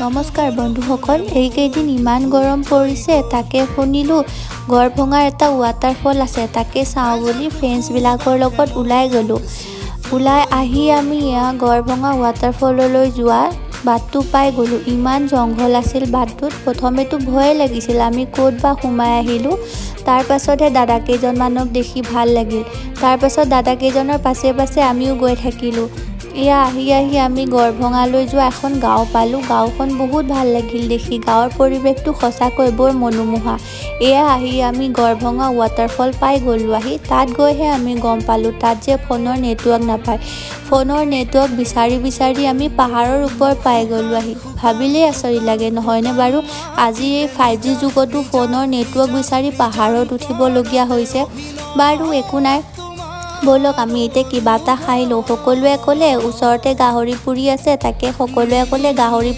নমস্কাৰ বন্ধুসকল, এইকেইদিন ইমান গৰম পৰিছে। তাকে শুনিলোঁ গড়ভঙাৰ এটা ৱাটাৰফল আছে, তাকে চাওঁ বুলি ফ্ৰেণ্ডছবিলাকৰ লগত ওলাই গ'লোঁ। ওলাই আহি আমি এয়া গড়ভঙা ৱাটাৰফললৈ যোৱা বাটটো পাই গ'লোঁ। ইমান জংঘল আছিল বাটটোত, প্ৰথমেতো ভয়ে লাগিছিল, আমি ক'ত বা সোমাই আহিলোঁ। তাৰ পাছতহে দাদা কেইজনমানক দেখি ভাল লাগিল। তাৰপাছত দাদা কেইজনৰ পাছে পাছে আমিও গৈ থাকিলোঁ। এয়া আহি আহি আমি গড়ভঙালৈ যোৱা এখন গাঁও পালোঁ। গাঁওখন বহুত ভাল লাগিল দেখি। গাঁৱৰ পৰিৱেশটো সঁচাকৈ বৰ মনোমোহা। এয়া আহি আমি গড়ভঙা ৱাটাৰফল পাই গ'লোঁ আহি। তাত গৈহে আমি গম পালোঁ তাত যে ফোনৰ নেটৱৰ্ক নাপায়। ফোনৰ নেটৱৰ্ক বিচাৰি বিচাৰি আমি পাহাৰৰ ওপৰ পাই গ'লোঁ আহি। ভাবিলেই আচৰিত লাগে, নহয়নে বাৰু? আজি এই 5G যুগতো ফোনৰ নেটৱৰ্ক বিচাৰি পাহাৰত উঠিবলগীয়া হৈছে। বাৰু, একো নাই, ব'লক আমি এতিয়া কিবা এটা খাই লওঁ। সকলোৱে ক'লে ওচৰতে গাহৰি পুৰি আছে। তাকে সকলোৱে ক'লে গাহৰি